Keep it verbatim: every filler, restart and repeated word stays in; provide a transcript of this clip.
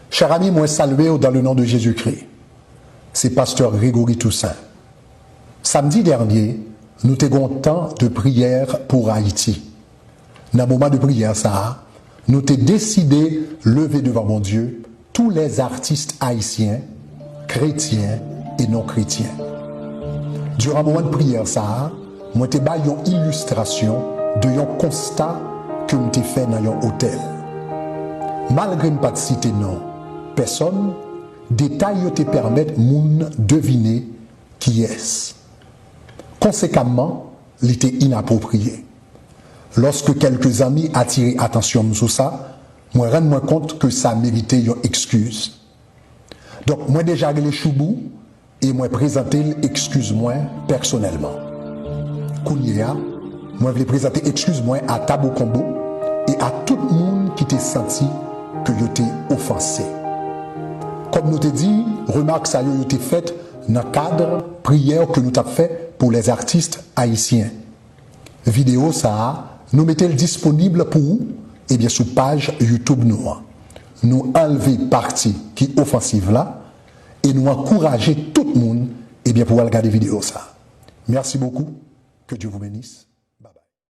Chers amis, mwen salye w dans le nom de Jésus-Christ. Se pastè Gregory Toussaint. Samdi dènye, nou te gen yon tan de priyè pou Ayiti. Nan moman de priyè sa a, nou te deside leve devan Bondye tous les artistes haïtiens, chrétiens et non chrétiens. Diran moman de priyè sa a, mwen te bay yon ilistrasyon de yon konsta ke m te fè nan yon otèl. Malgre m pa t site non pèsòn, detay yo te pèmèt moun devine kiyès. Konsekamman, li te inapwopriye. Lòske kèlke zanmi atire atansyon m sou sa, mwen rann mwen kont ke sa merite yon ekskiz. Donk, mwen deja rele Choubou e mwen prezante l ekskiz mwen pèsonèlman. Kounye a, mwen vle prezante ekskiz mwen a Tabou Konbo e a tout moun ki te santi ke yo te ofanse. Kòm nou te di, remak sa yo, yo te fèt nan kad priyè ke nou t ap fè pou les artistes haïtiens. Videyo sa a, nou mete l disponib pou ou, ebyen, sou paj YouTube nou an. Nou anlve pati ki ofansiv la e nou ankouraje tout moun, ebyen, pou al gade videyo sa a. Merci beaucoup. Que Dieu vous bénisse.